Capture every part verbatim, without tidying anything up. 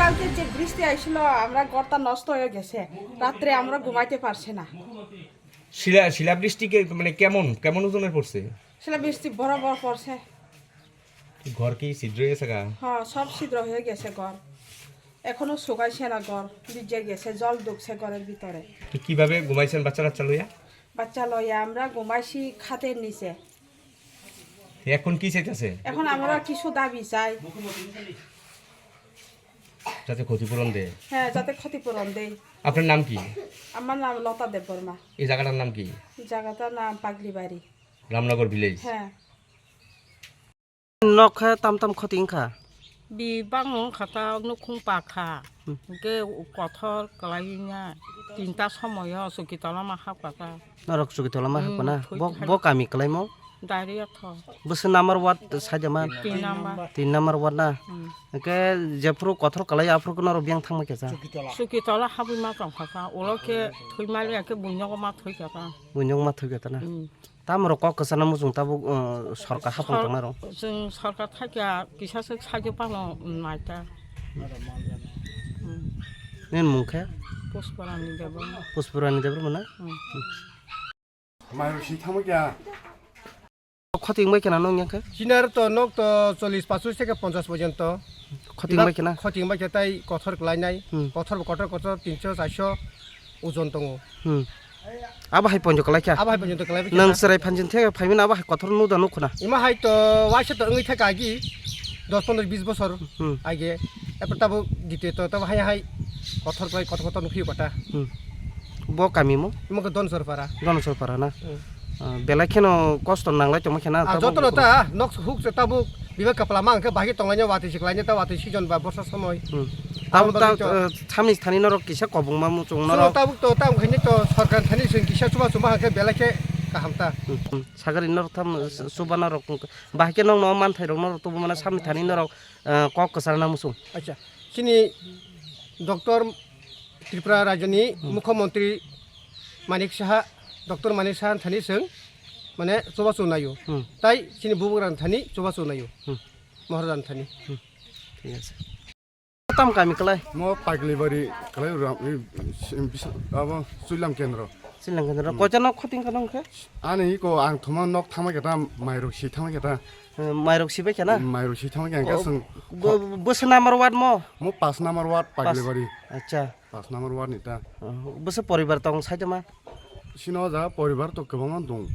কালকে যে বৃষ্টি আইছিল, আমরা ঘরটা নষ্ট হয়ে গেছে। রাত্রে আমরা ঘুমাইতে পারছি না। শিলা, শিলাবৃষ্টি কে-, মানে কেমন, কেমন ওজনের পড়ছে? শিলাবৃষ্টি বড় বড় পড়ছে। ঘর কি ছিদ্র হয়ে গেছে গা? হ্যাঁ, সব ছিদ্র হয়ে গেছে ঘর। এখনো শুকাইছে না ঘর, ভিজে গেছে, জল ঢুকছে ঘরের ভিতরে। তো কিভাবে ঘুমাইছেন বাচ্চা কাচ্চা লইয়া? বাচ্চা লইয়া আমরা ঘুমাইছি খাটের নিচে। এখন কি চাইতেছে? এখন আমরা কিছু দাবি চাই। যাতে ক্ষতিপূরণ দেয়। হ্যাঁ, যাতে ক্ষতিপূরণ দেয়। আপনার নাম কি? আমার নাম লতা দেববর্মা। এই জায়গাটার নাম কি? জায়গাটার নাম পাগলিবাড়ি। রামনগর ভিলেজ। হ্যাঁ। Nok khe tam tam khoti wngkha. Bi bangno wngkha ta nukhung pakha. Hmm. Hwnkhe kothor kwlaiwi na tinta somoyo chukitolama hapkha ta. Norok chukitolama Hmm, hapkha na? thwi Bo, thai. Bo kami kwlaimo? Dairiyatho. Bwswk number ward side ma? Tin number. Tin number ward na? Hmm. Hwnkhe jephuru kothor kwlai aphuru norok biyang thangma khe cha? Chukitola habwi ma tongkha ta. Ulo khe thwimali ya khe buinogo ma thwikha ta. Buinogo ma thwikha ta na? Hmm. Tamrok kok kwchana muchung tabuk, uh, sorkar hapang Sor-, tongnai rok. Chwng sorkar thakya kisa swk sakhe phano naita. Hmm. Nini mung khe? Puspurani Debbarma. Puspurani Debbarma na? Hmm. Mairok si thangma kya? Khoti wngbai khna nong yang khe? Sinar to nok to chollish pasosh theke ponchash porjonto. Khoti wngbai khna? Khoti wngbai khe tai kothor kwlainai. Hmm. Kothor bo kotor kotor tinso charso ojon tongo. Hmm. Abo hai ponjo kwlai kha? Abo hai ponjo kwlai kha. Nang chwrai phanjin the phaimani abo hai kothor nuda nukhuna. Ima hai to waisa to wngwi thaka agi dos pondro bis bosor Hmm. age. Epor tabo dite to tabo hai hai kothor kwlai kotor kotor nukhi kota. Hmm. Bo kami mo? Ima khe Donsor para. Donsor para na? Hmm. Ah, belai kheno kosto nanglai tongma khena Ah, tabuk jotono ta nok huk se tabuk biba kapla ma hwnkhe bahai tonglainai watwi se kwlainai ta watwi season ba borsa somoi. Hmm. Abo Tabuk ta, bagwi to eh, samni thani norok kisa kobongma muchung So norok. tabuk to tam khaini to sorkar thani sing kisa chuba chuba hwnkhe belai khe kaham ta. Hmm, hmm. Sagari norok tham, eh, chuba norok bahai khe nokno manthai rok norok tubu mano samni thani norok, eh, kok kwchar na muchung. Acha, chini Doctor Tripura Rajyani Hmm. Mukhyamantri Manik Saha, Doctor Manik Saha thani sing mane chuba chunayo. Hmm. Tai chini bubagra thani chuba chunayo. Hmm. Maharaja thani. Hmm. Thik ase. Tam kami kwlai? Mo Paglibari kwlai ura, i, si, bisa, abo Suilam Kendro. Suilam Kendro. Hmm. Koita nok khoting kanong khe? Ani iko ang thoma nok thangma keta, mairok si thangma keta. Hmm, mairok si bai kena? Mairok si thangma keta, Ko-, ang kasang bo-, bo-, bwswk number ward mo? Mo pas number ward Pas. Paglibari. Acha. Pas number ward ni ta. Oh, bwswk poribar tong saitama? Sino ja poribar to kwbangma dong.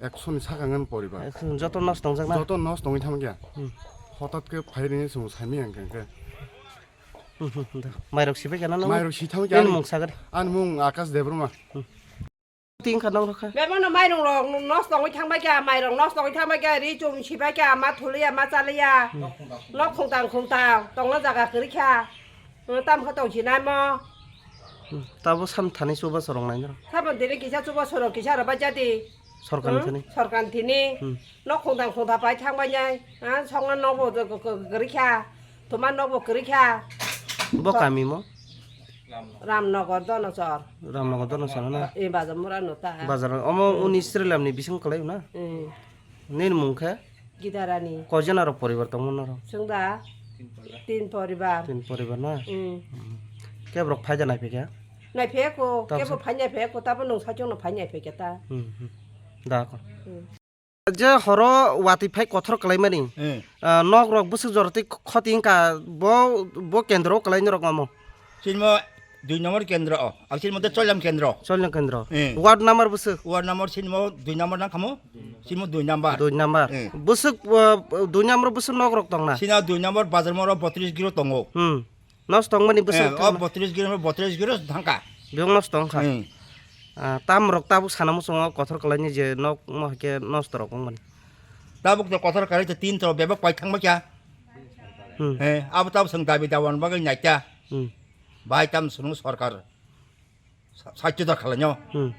Ekso ni saka ngan poribar. Ekso joto nos tong jak na? Joto nos tongwi thangma kya. Hmm. Hotat khe phai rini sung saimi ang khe. Hmm, hmm, hmm, da. Mairok sibai kena no? Mairok si thangwi Nini kani. Mung sagari? Ani mung Akash Debbarma. Hmm. Ting kha nang rokha. Bebano mairong rok nos tongwi thangbai kha, mairong nos tongwi thangbai kha, ri chum sibai kha, ma thuliya, ma chaliya. Hmm. Nok khungtang khungtang, tongna jaga kwrwi kha. Hmm, tam kha tong sinai mo. Hmm. Tabo sam thani chuba sorong nai nro. Sabo dini kisa chuba sorong kisa rwbai jadi. Sorkar ni Hmm? thani. Sorkar ni thini. Hmm. Nok khungtang khungtha pai thangbai nai. Ah, songna nokbo kwrwi kha. Tuma nokbo kwrwi kha. Bo So- kami mo? Ramnagar Donosor. Ramnagar Donosor na? Eh, Bazar Mura no ta. Bazar, omo Hmm. uni Srilam ni bising kwlai na? Hmm. Nini mung khe? Gidarani. Koi jona rok poribar tongmo norok? Chwng da tin poribar. Tin poribar na? Hmm. Hmm. Kebo rok phaida nai phikha? Nai pheko, Tamo kebo sa- phai nai pheko, tabo nung sachung no phai nai phekha ta. Hmm, hmm. Da ko. Hmm. Je horo watwi phai kothor kwlaimani, Eh. ah, nok rok bwswk jora twi khoti wngkha, bo, bo kendro o kwlai norok omo. Sinmo dui number kendro o, ang sinmo de Choilam kendro. Choilam kendro. Eh. Ward number bwswk? Ward number sinmo dui number nang khamo, sinmo dui number. Dui number. Eh. Bwswk, ah, dui number bwswk nok rok tongna? Sina dui number bazar moro botris giro tongo. Hmm. Nos tongmani bwswk Eh, o thangma? Botris giro, botris giro thangka. Biyong nos tongkha. Hmm. Ah, tam rok tabuk sana muchungo kothor kwlaini je nok mo hai khe nosto rok wngmani. Tabuk to kothor kwlai to tin to bebak pai thangma kya. Hmm. Eh, abo tabuk swng dabi dawan bagwi naikya. Hmm. Bahai tam swrwng sorkar sa-, sahajyo da khlainw. Hmm.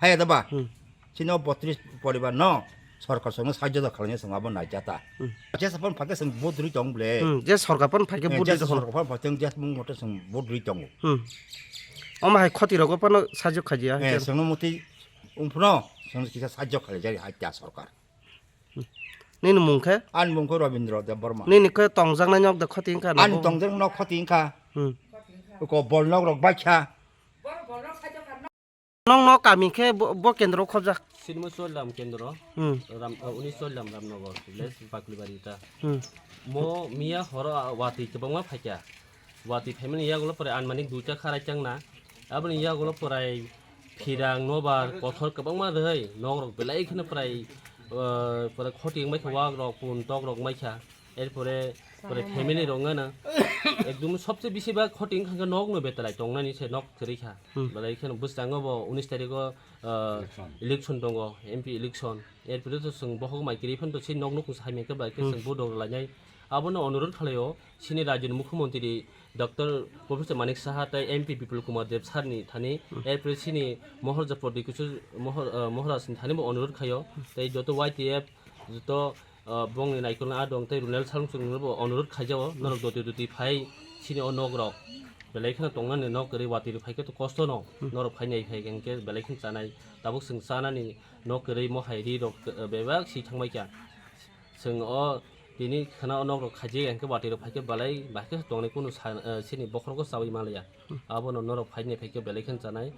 Haya da ba? Hmm. Chini o botris poribar no sorkar songno sahajyo da khlainw swng abo naikya ta. Hmm. Jesa phone phakhe swng vote rwi tong ble. Hmm, je sorkar phone phakhe Eh, vote rwi tong. Jesa sorkar phone phakhe jesa mung mote swng vote rwi tongo. Hmm. Omo hai khoti rogo phano sahajyo khajiya. Eh, swngno muti wngphano swng kisa sahajyo khlaijak hai ta sorkar. Hmm. Nini mung khe? Ani mung khe Robindra Debbarma. Nini khe tongjaknai nok de khoti wngkha na? Ani bo? Tongjak nok khoti wngkha. Hmm. Ko bol nok rok baikha. Nong no kami khe bo, bo kendro khobjak. Sinmo Choilam kendro. Hmm. Ram, uh, uni Choilam Ramnagar, village Baklibari ta. Hmm. Mo miya horo, ah, watwi kwbangma phaikha. Watwi phaimani yagulo pore anmanik duita kharai changna. Aboni yagulo porai phirang nobar kothor kwbangma rwhai nok rok belai kheno porai, uh, porai khoti wngbaikha wak rok pun tok rok wngbaikha. Erpore, pore family rok wngna. Ekdom sobse bisi ba khoti wngkha khe nok no betalai tongnani se nok kwrwi kha. Hmm. Belai kheno bwskango bo unis tarikh o, ah, election. Election tongo, M P election. Erpore to chwng bohok mai kwrwi phano to se nok nukhung sai mankhe bai khe. Hmm. Chwng vote rok lainai. Abono onurodh khlaio, chini rajyoni mukhyamantri Doctor Professor Manik Saha tei M P Bipul Kumar Deb sir ni thani, hmm, erpore chini Maharaja Pradyut Kishore Mahar-, ah, Maharaj ni thani bo onurodh khaio. Tei joto Y T F, joto ah, bongni naikolno adong tei Runel Salungsongno bo onurodh khaijao, norok doti doti phai chini o nok rok belai kheno tongnani nok kwrwi watwi rok phai khe to kosto no, hmm, norok phai nai phai hwnkhe belai kheno chanai, tabuk chwng chanani nok kwrwi mohai ri rok, ah, bebak si thangbai kha. Chwng o tini khana o nok rok khaijak hwnkhe watwi rok phai khe belai bahai khe tongnai kunu sa-, ah, chini bokhorogo chaui manliya. Abono norok phaini phaikhe belai kheno chanai,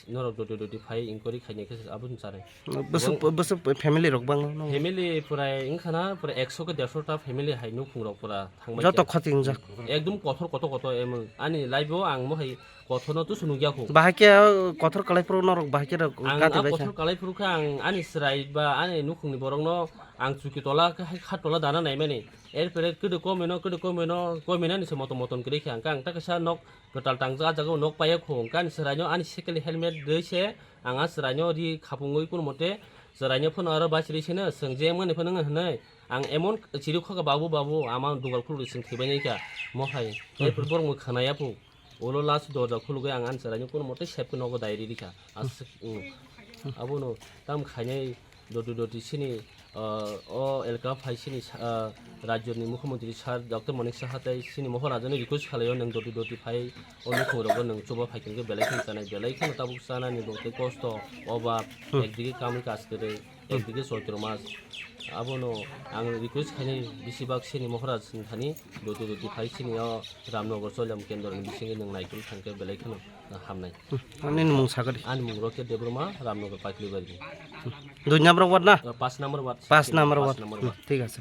norok doti doti phai inquiry khaini khe abono chanai. Bwswk, bwswk family rok bangno? Family purai wngkhana, purai ekso ke derso ta family hai nukhung rok pura thangbai. Joto khe khoti wngjak. Ekdom kothor kotor kotor emon. Ani life o ang mohai kothor no tusu nukya kho. Bahai khe kothor kalai phuru norok bahai khe rok. Ang kati a bai kha. Kothor kalai phuru khe ang ani chwrai ba ani nukhung ni borok no ang chuki tola khe hai kha tola dana naimani. Erpore kwdwi komino, kwdwi komino, kominani se motom motom kwrwi khe ang khe ang ta kaisa nok kwtal tangjak, ah jaga o nok paiya kho, hwnkhe ani chwraino ani second helmet rwi se, ang ah chwraino ri khapungwi kunu mote chwraino phano aro bachiri seno, chwng je wngmani phano wngya hwnwi, ang emon chiri khokha, "Babu, babu, ama dugal khulukdi, chwng thwibainai kha," mohai. Erpore borok mui khwnaya phu, ulo last dorja khulugwi ang ani chwraino kunu mote sep khe nogo dai riri kha. Aswk, mm. Abono tam khainai doti doti sini, ah, o elka phai sini sa-, ah, rajyoni mukhyamantri sir Doctor Manik Saha tei sini Maharaja ni request khlaio, nwng doti doti phai o nukhung rogo nwng chuba phai khe belai kheno chanai, belai kheno tabuk chanani bo tei kosto, obab, hmm, ekdigi kamui kaj kwrwi, hmm, ekdigi choitro mas. Abono ang request khainai bisi bak sini Maharaja ni thani doti doti phai sini o Ramnagar Choilam kendro ni bisingo nwng naikolwi thangkhe belai kheno hamnai. Hmm, ani mung sakadi. Ani mung Rocket Debbarma, Ramnagar Paikhlibari. Dui number ward na? Eh, paanch number ward. Paanch number ward. Paanch number ward. Hmm, thik ase.